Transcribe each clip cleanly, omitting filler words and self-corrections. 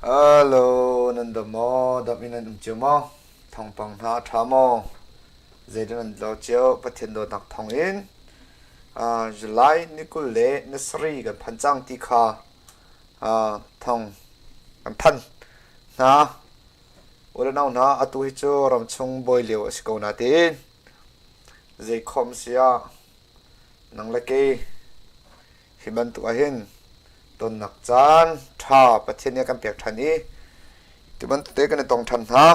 Hello, nan dam maw? Dam in nan um cio maw? Thawngpang hna a ṭha maw? Zeidah nan lo cio? Pathian dawtnak thawngin July ni 20 le ni sarih kan phan cang ti kha thawng kan thanh hna. U le nau hna, atu hi cu ramchung bawi lio a si ko natein zeikhom si ah nang le kei Hi bantuk ahhin tonnak caan ṭha Pathian nih a kan pek ṭhan i ti bantuk te kan i tong ṭhan hna.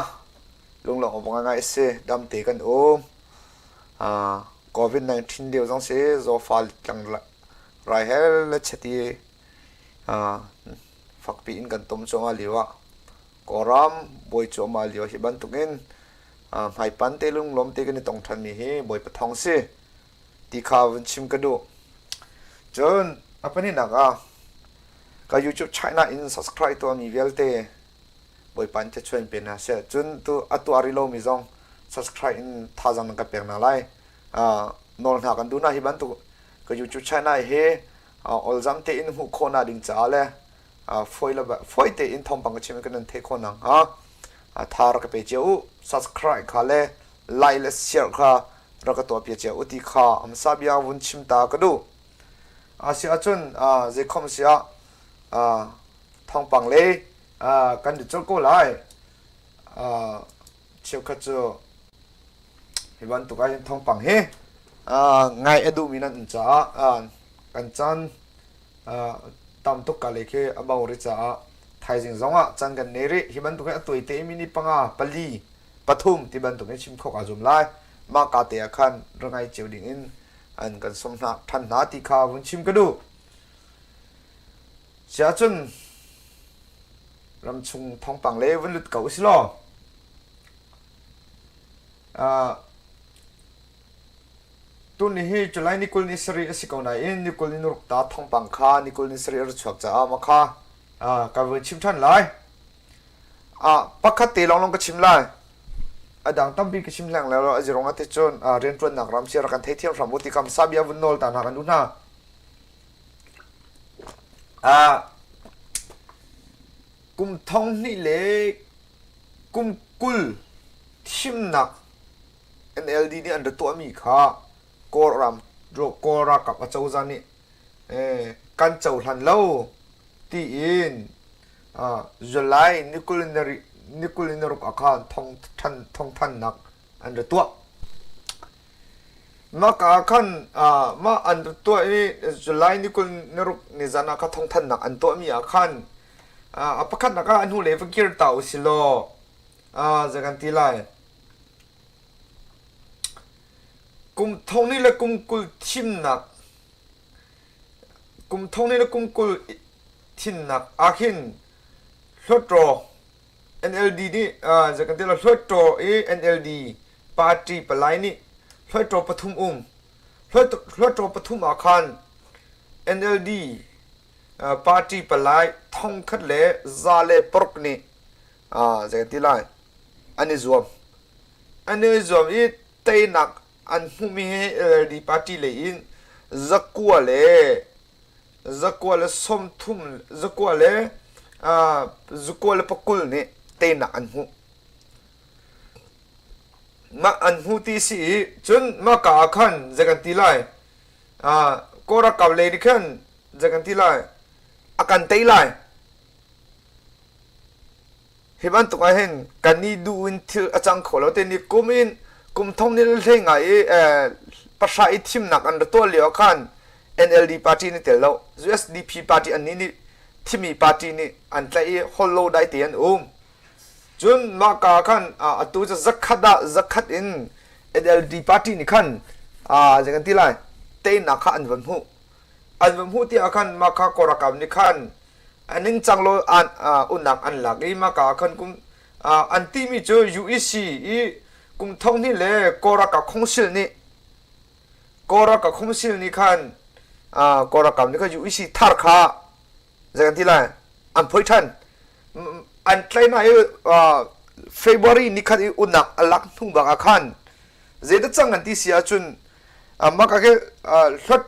Lunglawmh awk ngaingai a si. Damte kan um. COVID-19 lio zong si zawfa tlang rai he le cheti fakpi in kan tom cuahmah lio ah Kawlram bawi cuahmah lio hi bantukin hmaipan te lunglawm te kan i tong ṭhanmi hi Bawipa thawng si. ti kha vun chim ka duh. Cun a pahnihnak ah ka YouTube China in subscribe tuahmi vialte Bawipa in thluachuah in pe hna seh. Cun tu a tuah rih lomi zong subscribe in thazaang nan ka pek hna lai. Nawl hna kan duh hna hi bantuk ka YouTube China hi olzam tein hmuh khawhnak ding caah le fawi le fawi tein thawngpang ka chim in kan nan theih khawh nakhnga tha rak ka pe cio u. Subscribe kha le like le share kha rak ka tuahpiak cio u ti kha hmasa bia vun chim ta ka duh. A si ahcun zeikhom si ah thawngpang le kan lut colh ko lai. Cheukhat cu hi bantuk ahhin thawngpang hi ngai a duhmi nan um caah kan caan tam tuk ka le khi a bo rih caah thaizing zongah caan kan nei rih. Hi bantuk hi a tuai te mi ni panga pali pathum ti bantuk in chim khawh kaa zum lai. Mah ka te ah khan ra ngai cio ding in an kan sawm hna ṭhan hna ti kha vun chim ka duh. Siahcun ramchung thawngpang le vun lut ko usih law tuni hi July ni 20 ni sarih a si ko nain ni 20 ni ruk ta thawngpang kha ni 20 ni sarih a ra chuak caah mah kha ka vun chim ṭhan lai. Pakhat te lawnglawng ka chim lai. A dang tampi ka chim hleng lo. A zirong ah cun rianṭuannak ram si rak kan theithiam hram u ti kam sabia vun nawl ta hna kan duh hna. Kum thong hnih le kum 20 thimnak NLD nih an ra tuahmi kha Kawlram Kawl ralkap acozah nih kan cohlan lo tiin July ni 26 ah khan thawngthannak an ra tuah. Mah ka ah khan mah an ra tuah i July ni 26 nizan ah kha thawngthannak an tuahmi ah khan a pakhatnak ah a hnulei va kir ta usih law zei kan ti lai. Kum thong ni le kum 20 thimnak Kum thong ni le kum 20 thinnak ahkhin Hluttaw NLD nih zei kan ti lai Hluttaw i NLD party palai nih Hluttaw pathum um. Hluttaw pathum ah khan NLD party palai thongkhat le za le paruk nih zei kan ti lai an i zuam. An i zuam i teinak an hmuhmi hi NLD party lei in zakua le zakua le sawmthum zakua le zakua le pakul nih teinak an hmuh. Mah an hmu ti si i cun mah ka ah khan zei kan ti lai Kawl ralkap lei nih khan zei kan ti lai a kan tei lai Hi bantuk ah hin kan i duh in thil a cang kho lo te ni kum in kum thong ni hlei ngai i pahra i thimnak an ra tuah lio ah khan NLD party nih tel lo USDP party an nih nih thimi party nih an tlaih i hollo dai te an um. Cun mah ka khan atu cu zakhat ah zakhat in NLD party nih khan zei kan ti lai teinak kha an van hmuh. An van hmuh tiah khan mah kha Kawlralkap nih khan a ningcang lo an unnak an lak i maka khan kum an timi cu UEC i kum thong hnih le Kawlralkap khongsil nih Kawlralkap khongsil nih khan Kawlralkap nih khan UEC thar kha zei kan ti lai an phoi ṭhan an tlaina i February nikhat i unnak a lak hnu bak ah khan zeidah cang an ti si ahcun mah ka khi hlot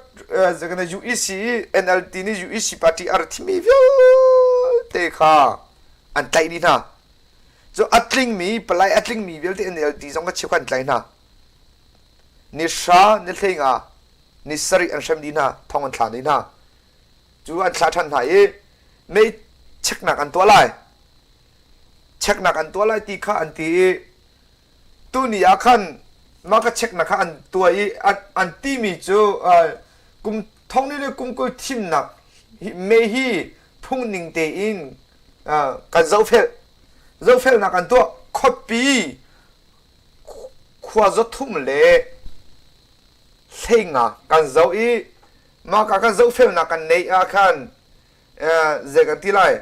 UEC NLD nih UEC party a ra thimi vialte kha. An tlaih dih hna. Cu a tlingmi palai a tlingmi vialte NLD zong kha cheukhat an tlaih hna. Ni hra, ni hleinga, ni sarih an hrem dih hna, thong an thla dih hna. Cu an thlah ṭhan hna i mei cheknak an tuah lai. Cheknak an tuah lai ti kha an ti i tuni ah khan mah ka cheknak kha an tuah i an timi cu kum thong ni le kum 20 thimnak mei hi phungning tein kan zohfel zohfelnak an tuah khuapi khua zathum le hleinga kan zoh i mah ka kan zohfelnak kan neih ah khan zei kan ti lai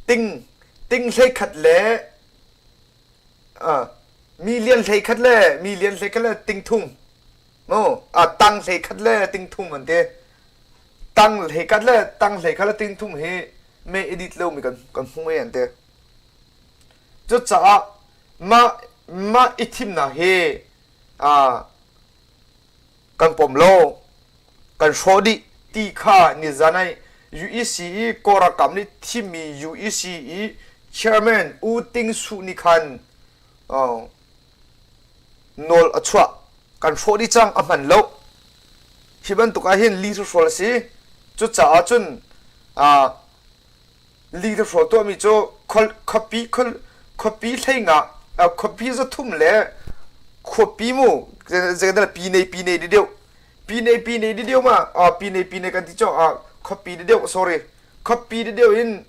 Ting ting 11 le million 11 le million 11 le ting thum mu tang 11 le ting thum an ti. Tang 11 le tang 11 le ting thum hi me edit lomi kan kan hmu e an ti. Cucaah mah mah i thimnak hi kan pom lo kan hrawh dih ti kha nizan ai UEC i Kawlralkap nih thimmi UEC i chairman U Ting Su nih khan nawl a chuah kan hrawh dih cang a hman lo hi bantuk ah hin li hruhrual a si cucaah cun Li hrawl tuahmi cu khuapi khuapi hleinga khuapi 300 le khuapi mu zeidah pi nei pi nei deuh pi nei pi nei deuh ma pi nei pi nei kan ti cu khuapi deuh sorry khuapi deuh in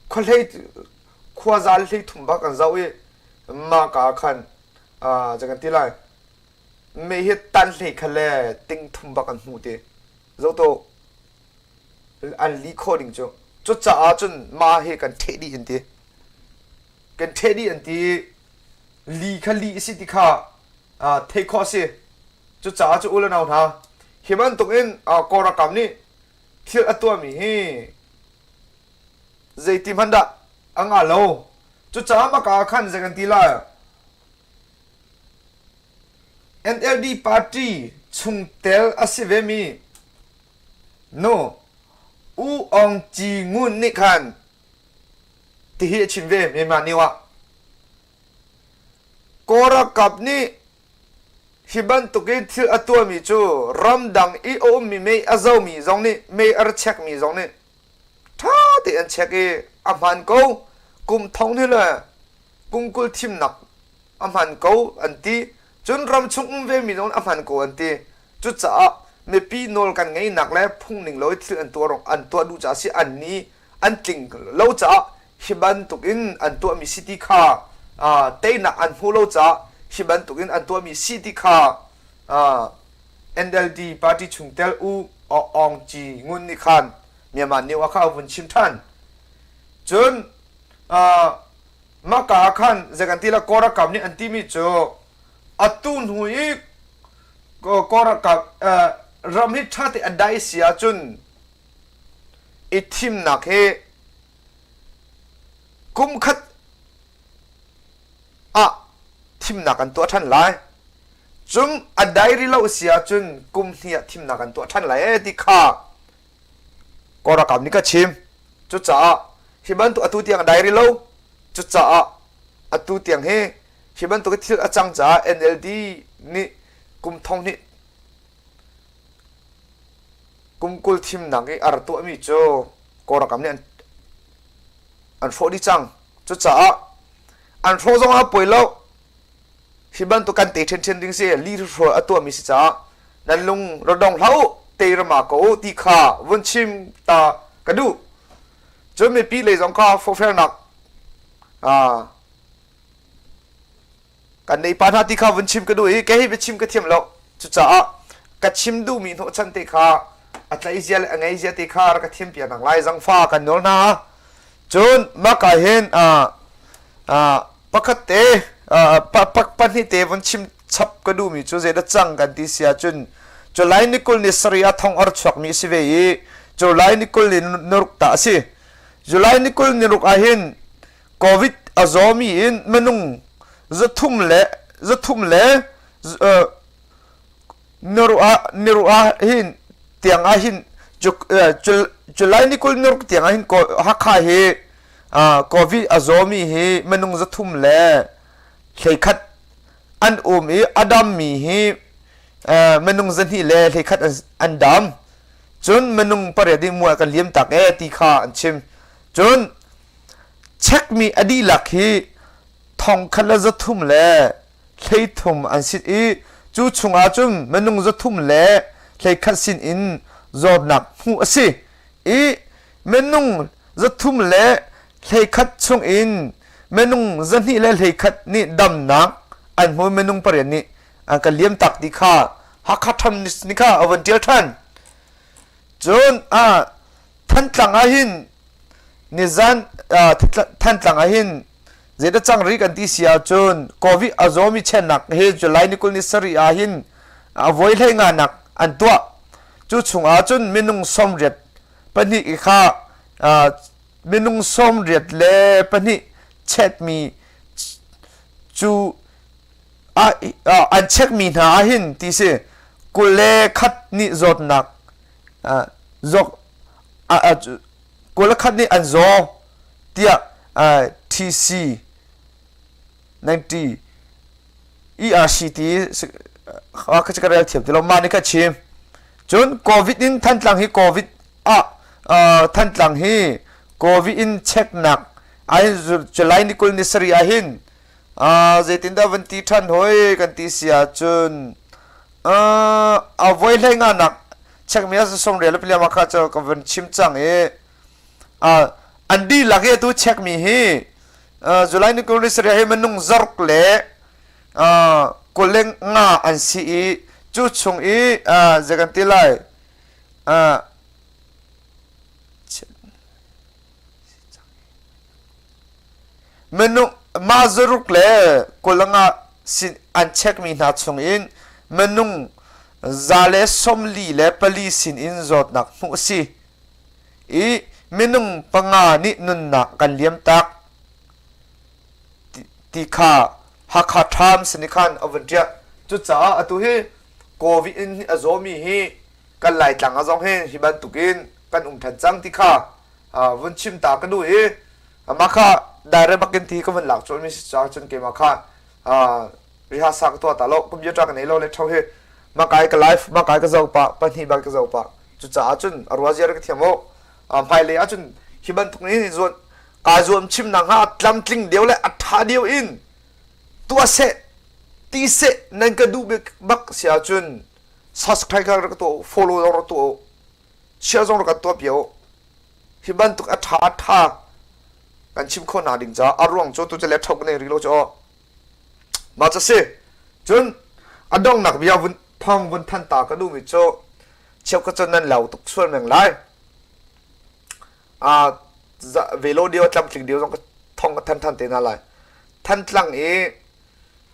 khuahlei khuazal hlei thum bak an zoh i mah ka khan zei kan ti lai me hi tan hlei kha le ting thum bak an hmu ti zoto an lih khawh ding cu cucaah cun mah hi kan ṭheh dih an ti kan ṭheh dih an ti li kha li a si ti kha theih khawh a si cucaah cu u le nau hna hi bantuk in Kawlralkap nih thil a tuahmi hi zeiti hmanh dah a ngah lo cucaah maka ah khan zei kan ti lai NLD party chungtel a si vemi Nu U Aung Ci Ngun nih khan tihi a chim ve Myanmar New ah. Kawl ralkap nih hi bantuk in thil a tuahmi cu ramdang i a ummi mei a zomi zong nih mei a ra chekmi zong nih ṭha tein an check i a hmaan ko kum thong hnih le kum 20 thimnak a hman ko an ti. Cun ramchung um vemi zong a hman ko an ti. Cucaah mipi nawl kan ngeihnak le phungning lo i thil an tuah an tuah duh caah si an ni an tling lo caah hi bantuk in an tuahmi si ti kha teinak an hmuh lo caah hi bantuk in an tuahmi si ti kha NLD party chungtel U Aung Ci Ngun nih khan Myanmar New ah kha a vun chim ṭhan. Cun Maka ah khan zei kan ti la Kawl ralkap nih an timi cu atu hnu i Kawl ralkap ram hi ṭha te a dai si ahcun i thimnak hi kum khat ah thimnak an tuah ṭhan lai. Cung a dai rih lo si ahcun kum hnih ah thimnak an tuah ṭhan lai ee ti kha Kawl ralkap nih ka chim. Cucaah hi bantuk atu tiang a dai rih lo. Cucaah atu tiang hi hi bantuk thil a cang caah NLD nih kum thong hnih kum 20 thimnak i a ra tuahmi cu Kawl ralkap nih an an hrawh dih cang. Cucaah an hrawh zong ah poi lo. Hi bantuk kan te ṭhianṭhian ding si li hrual a tuahmi si caah nan lung ra dong hlah u te rama ko u ti kha vun chim ta ka duh. Cun mipi lei zong kha forhfialnak kan nei pa hna ti kha vun chim ka duh i kei hi biachim ka thiam lo. Cucaah ka chim duhmi hnawhchan te kha a tlaih zia le a ngei zia te kha rak ka thiam piak nak lai zangfa kan nawl hna. Cun maka hin pakhat te pahnih te vun chim chap ka duhmi cu zeidah cang kan ti si ahcun July ni 20 ni sarih ah thong ar chuakmi a si ve i July ni 20 ni naruk ta a si. July ni 20 ni ruk ah hin COVID a zawmi in minung 300 le niruh ah hin tiang ah hin. July ni 20 nuruk tiang ah hin Hakha hi COVID a zawmi hi minung 300 le 11 an um i a dammi hi minung 200 le 11 an dam. Cun minung pariat i mual kan liam tak e ti kha an chim. Cun chekmi a dihlak hi thong khat le 300 le 30 an sit i cu chungah cun minung 300 le 11 sin in zawtnak hmuh a si i minung 300 le 11 chungin minung 200 le 11 nih damnak an hmu minung pariat nih an kan liam tak ti kha Hakha ṭham ni kha a von ṭial ṭhan. Cun ah Thantlang ah hin nizan Thantlang ah hin zeidah cang rih kan ti si ahcun COVID a zawmi chennak hi July ni 20 ni sarih ah hin a voi hlei nga nak an tuah. Cu chung ah cun minung 84 kha minung 94 chetmi cu an chekmi hna ah hin ti si 21 nih zawtnak 21 nih an zaw tiah TC 90 ERC ti ka ka rel thiam ti lo mah nih ka chim cun COVID in Thantlang hi COVID ah Thantlang hi COVID in cheknak ai July ni 20 ni sarih ah hin zeitindah van ti ṭhan hoi kan ti si ahcun a voi hlei nga nak chekmi a sawm rel piliam kha cu ka van chim cang i an dihlak i atu chekmi hi July ni 20 sarih hi minung zaruk le kuleng nga an si i cu chung i zei kan ti lai Minung mah zaruk le 25 sin an chekmi hna chungin minung 144 sinin zawtnak hmuh a si i minung panga nih nunnak kan liamtak ti kha Hakha Times nih khan a vun ṭial. Cucaah atu hi COVID in a zawmi hi kan Laitlang ah zong hin hi bantukin kan um ṭhan cang ti kha vun chim ta ka duh i mah kha direct bakin ti ka vun lak colh mi si caah cun keimah kha rihasa ka tuah ta lo computer ka nei lo le tho hi makai ka live makai ka zo pa pahnih bak ka zo pa cucaah cun a ruazia ka thiam o hmailei ah cun hi bantuk ni zuan ka zuam chim nak hnga tlamtling deuh le a tha deuh in tuah seh ti seh nan ka duh bak si ahcun subscribe ka rak tuah follow rak tuah share zong rak kan tuah piak hi bantuk a ṭha ṭha kan chim khawh hna ding caah a ruang cu tu cu le ṭhok nei rih lo cu aw mah cu si cun a donghnak bia vun thawng vun than ta ka duhmi cu cheukhat cu nan lau tuk sual meng lai a velo dio tlamtling dio zong ka thong ka than than te hna lai Thantlang i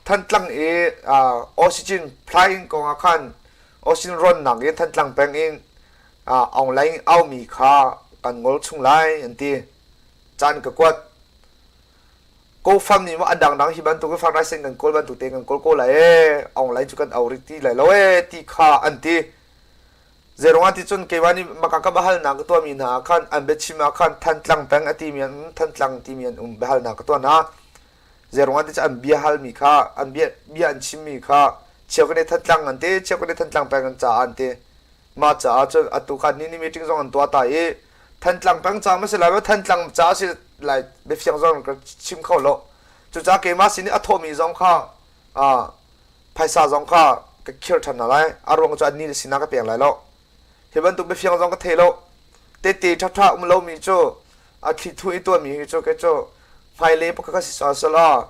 Thantlang i oxygen flying kong ah khan oxygen ronnak in Thantlang peng in online aumi kha kan ngol chung lai an ti. Caan ka kuat. Ko fam nih maw a dangdang hi bantuk fundraising kan kawl bantuk te kan kawl ko lai ee online cu kan au rih ti lai lo ee ti kha an ti. Zeirung ah ti cun keimah nih maka ka biahalnak ka tuahmi hna ah khan an biachim ah khan Thantlang peng a timi an um Thantlang timi an um biahalnak ka tuah hna. Zeirung ah ti cun an bia halmi kha an bia bia an chimmi kha cheu kan i Thantlang an ti cheu kan i Thantlang peng an caah an ti. Mah caah cun atu kha ni ni meeting zong an tuah ta i Thantlang peng ca ma si lai maw Thantlang ca si lai biafiang zong ka chim kho lo. Cucaah keimah sin i a thawhmi zong kha phaisa zong kha ka khir ṭhan hna lai a ruang cu annih sinah ka pek lai lo hi bantuk biafiang zong ka thei lo tete ṭhaṭha um lomi cu a thlithu i tuahmi hi cu kei cu hmailei pakhat ka si sual sala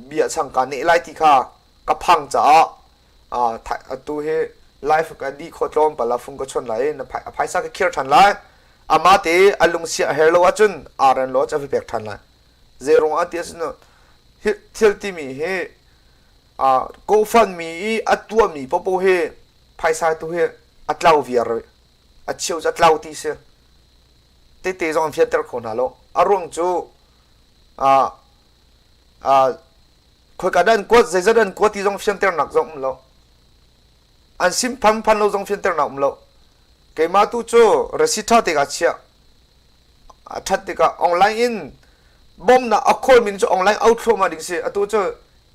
bia chang ka neh lai ti kha ka phang caah atu hi life ka di kho tlawm pala fung ka chon lai na phaisa ka khir ṭhan lai ama te a lungsia a her lo ahcun aran lo cha pek ṭhan lai zeirung ah ti ahcun thil timi hi GoFundMe i a tuahmi popo hi phaisa tu hi a tlau viar a cheu cu a tlau ti si tete zong an fianter kho hna lo a ruang cu khoika dah an kuat zeizat an kuat ti zong fianternak zong um lo an sim phan phan lo zong fianternak um lo. Keimah tu cu receipt ṭha te kaa chiah. A ṭhat tikah online in bawmhnak a khawlmi cu online au thluahmah ding si. Atu cu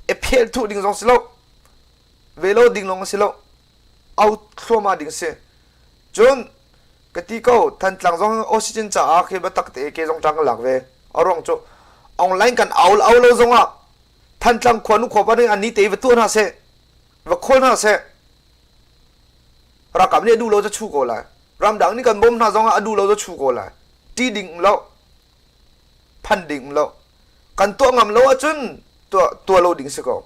i phel thuh ding zong si lo. Ve lo ding lawng si lo. Au thluahmah ding si. Cun ka ti ko Thantlang zong oxygen caah khi biatak te ke zong ṭang ka lak ve. A ruang cu online kan au au lo zongah Thantlang khua nu khua pa nih an ni te va tuah hna seh. Va khawl hna seh. Ralkap nih a duh lo cu chu ko lai. Ramdang nih kan bawm hna zongah a duh lo cu chu ko lai. Ṭih ding um lo. Phan ding um lo. Kan tuah ngam lo ahcun tuah, tuah lo ding si ko.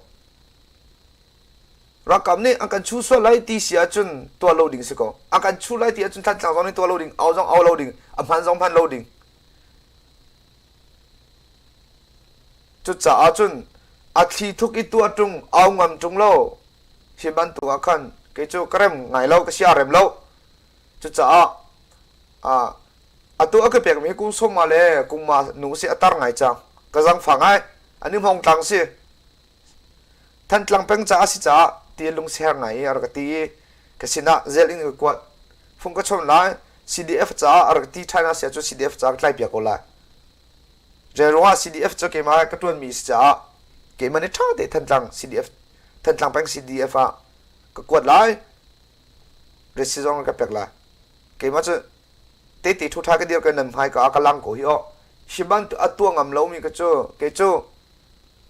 Ralkap nih an kan chu sual lai ti si ahcun tuah lo ding si ko. An kan chu lai ti ahcun Thantlang zong nih tuah lo ding, au zong au lo ding, a hman zong hman lo ding. Cucaah cun a thli thuk i tuah ṭung, au ngam ṭung lo, hi bantuk ah khan kei cu ka rem ngai lo, ka sia rem lo. Cucaah atu a ka pekmi hi kum sawma le kum ma nu si a tar ngai cang. Ka zangfah ngai. Ani hmong tlang si. Thantlang peng caah si caah ti lungsiher ngai i a rak ka ti i ka sinah zel in ka kuat. Fung ka chawm lai. CDF caah a rak ti ṭhan a si ahcun CDF caah ka tlai piak ko lai. Zeiruangah CDF cu keimah ka ṭuanmi si caah keimah nih ṭha te Thantlang CDF Thantlang peng CDF ah ka kuat lai. Resi zong ka pek lai. Keimah cu tete ṭhuṭha ka dir ka nan hmai ka ah ka lang ko hi aw. Hi bantuk a tuah ngam lomi ka cu kei cu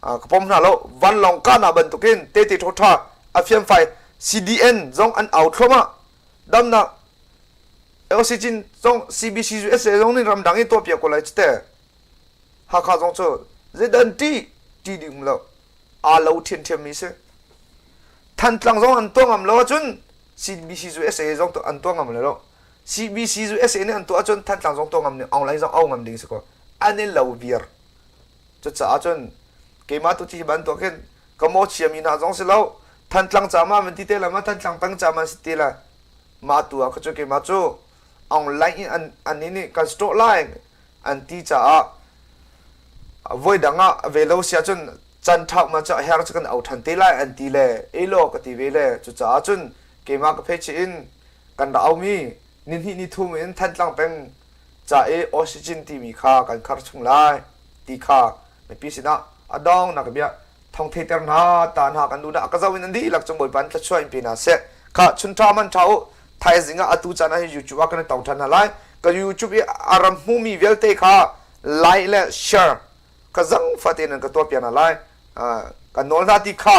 ka pom hna lo. Vanlawng kahnak bantukin tete ṭhuṭha a fianfai CDN zong an au thluahmah. Damnak oxygen zong CBC USA zong nih ramdang i tuahpiak ko lai cu te. Hakha zong cu zeidan ṭih ṭih ding um lo. Aa lo ṭhiamṭhiammi si. Thantlang zong an tuah ngam lo ahcun CBC USA zong an tuah ngam lo. CBC USA nih an tuah ahcun Thantlang zong tuah ngam ding, online zong au ngam ding si ko. An i lo viar. Cucaah cun keimah tu hi bantuk hin ka mawchiami hna zong si lo. Thantlang ca ma man ti te la ma Thantlang peng ca ma si ti la. Mah tu ah kha cu keimah cu online in an an nih kan store lai an ti caah voi dang ah ve lo sia cun can ṭhak ma cu a her cu kan au ṭhan te lai an ti le elaw ka ti ve le cucaah cun keimah ka phei in kan ra aumi ni hnih ni thum in Thantlang peng ca i oxygen timi kha kan khar chung lai ti kha mipi sinah a dong nak bia thong theiter hna ta hna kan duh na ka zo in an dihlak cung bawipa in thluachuah in pe hna seh kha chun ṭha man ṭha u thaizing ah atu caan ah hin YouTube ah kan i tong ṭhan hna lai ka YouTube i a ram hmumi vialte kha like le share ka zang fate nan ka tuah piak hna lai ka nawl hna ti kha.